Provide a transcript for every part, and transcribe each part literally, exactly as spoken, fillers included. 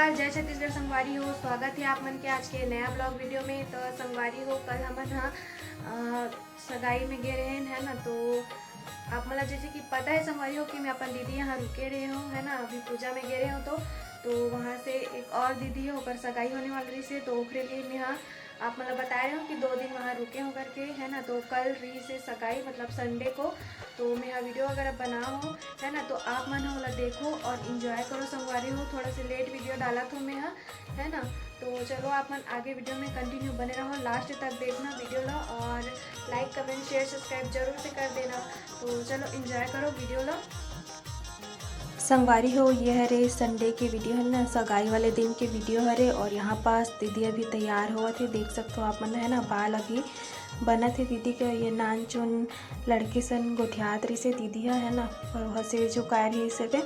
जय छत्तीसगढ़ संगवारी हो, स्वागत हे आप मन के आज के नया ब्लॉग वीडियो में। तो संगवारी हो, कल हमन ह अ, सगाई में गे रहेन, है ना। तो आप मन ला जैसे कि पता है संगवारी हो कि मैं अपन दीदी यहाँ रुके रहे हूँ, है ना, अभी पूजा में गे रहे हूँ। तो तो वहाँ से एक और दीदी है, ओकर सगाई होने वाली रहिस हे, तो ओकरे लिए मैं ह आप मन ला बताए रहे हूँ कि दो दिन वहाँ रुके हूँ करके, है ना। तो कल रहिस हे सगाई, मतलब संडे को। तो मैं ह वीडियो वगैरह बना हूँ, है ना। तो आप मन ह ओला देखो और एंजॉय करो संगवारी हो। थोड़ा सा लेट वीडियो डालत हूँ मैं ह, है ना। तो चलो आप मन आगे वीडियो में कंटिन्यू बने रहो, लास्ट तक देखना वीडियो ला और लाइक, कमेंट, शेयर, सब्सक्राइब जरूर से कर देना। तो चलो एंजॉय करो वीडियो ला। संगवारी हो, ये हरे संडे के वीडियो है ना, सगाई वाले दिन के वीडियो हरे। और यहाँ पास दीदी अभी तैयार होवत हे, देख सकते हो आप मन, है ना। बाल अभी बनत हे दीदी के, ये नान चुन लड़की सन गोठियात रहिस हे दीदी ह, है ना, और वहाँ से जो काय रहिस हे।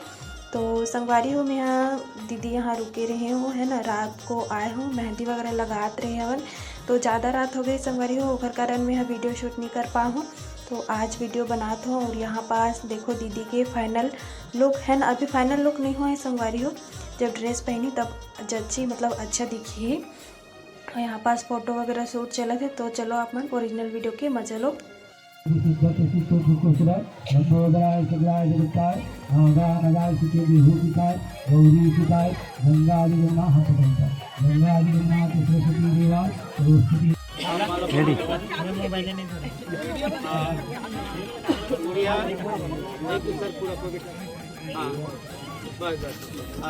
तो संगवारी हो, मैं ह दीदी यहाँ रुके रहे हूँ, है ना, रात को आए हूँ, मेहंदी वगैरह लगात रहे हवन। तो ज़्यादा रात हो गई संगवारी हो, ओकर कारण मैं ह वीडियो शूट नहीं कर पा हूँ। तो आज वीडियो बनात हूँ। और यहाँ पास देखो दीदी के फाइनल लुक है ना, अभी फाइनल लुक नहीं हुआ है संगवारी हो, जब ड्रेस पहनी तब जच्ची, मतलब अच्छा दिखी। और यहाँ पास फोटो वगैरह शूट चलत हे, तो चलो आप मन ओरिजिनल वीडियो के मजा लो। सिद्धत सिद्धो सुखो सुखदाय, लंबोदराय सुखदाय जगत्ताय, नागा नगाय सुखे बिहू सुखाय, गौरी सुखाय, गंगा आदि जमुना हाथ पकड़ता, गंगा आदि जमुना के सरस्वती देवा, सरस्वती। रेडी। गुड़िया, एक सर पूरा पकड़। हाँ, बस, बस। आ,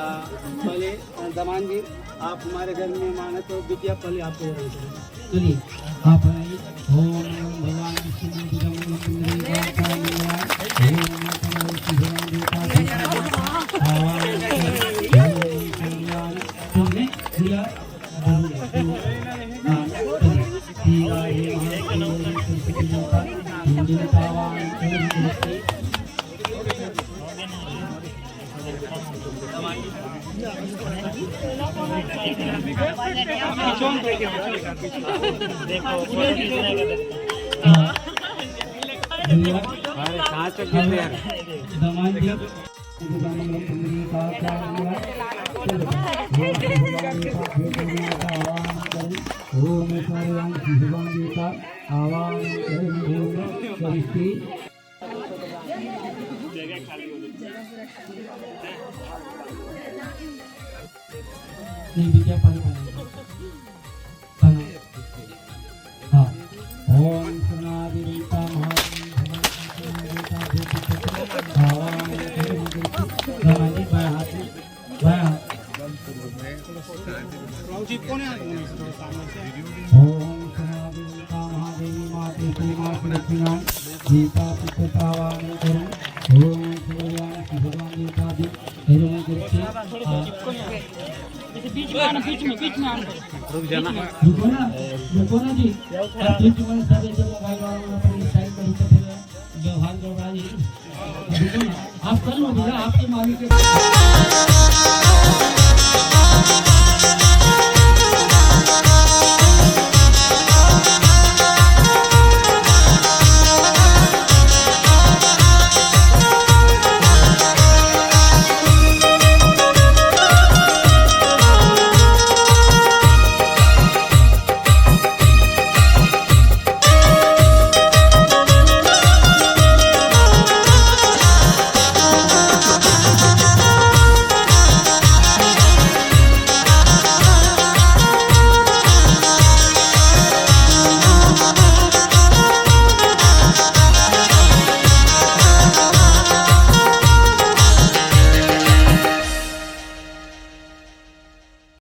पहले, आ, दामाद जी, आप हमारे घर में मेहमान हैं, तो बिटिया पहले आपको लेना चाहिए। चलिए, आप आइए। ओम नमः भगवान विष्णु मंदिरम मंदिरम ओम नमः भगवान देवता। तुमने दिया। हाँ, चलिए। अरे, कहाँ चल गए थे यार? ओम सर्वांग भगवान देवता आवाहन करें। ओम सर्वांग भगवान देवता आवाहन करें। ओम सर्वांग नहीं, विद्या पानी पानी। पानी। हाँ। ओम सनादि देवता महादेव भगवान देवता देवता देवता। भगवान देवता देवता। बाया हाथ में। बाया हाथ। ओम सनादि देवता महादेवी माते श्री माँ लक्ष्मीनारायण। गीता पुत्र पावन करो। ओम भगवान भगवान देवता दी। जैसे बीच में आना, बीच में, बीच में आना। रुक जाना। रुको ना, रुको ना जी। आप बीच में सब ऐसे मोबाइल वालों में अपनी स्टाइल करो तो फिर व्यवहार गड़बड़ा जी। रुको ना, आप कर लो भैया, आपके मालिक के।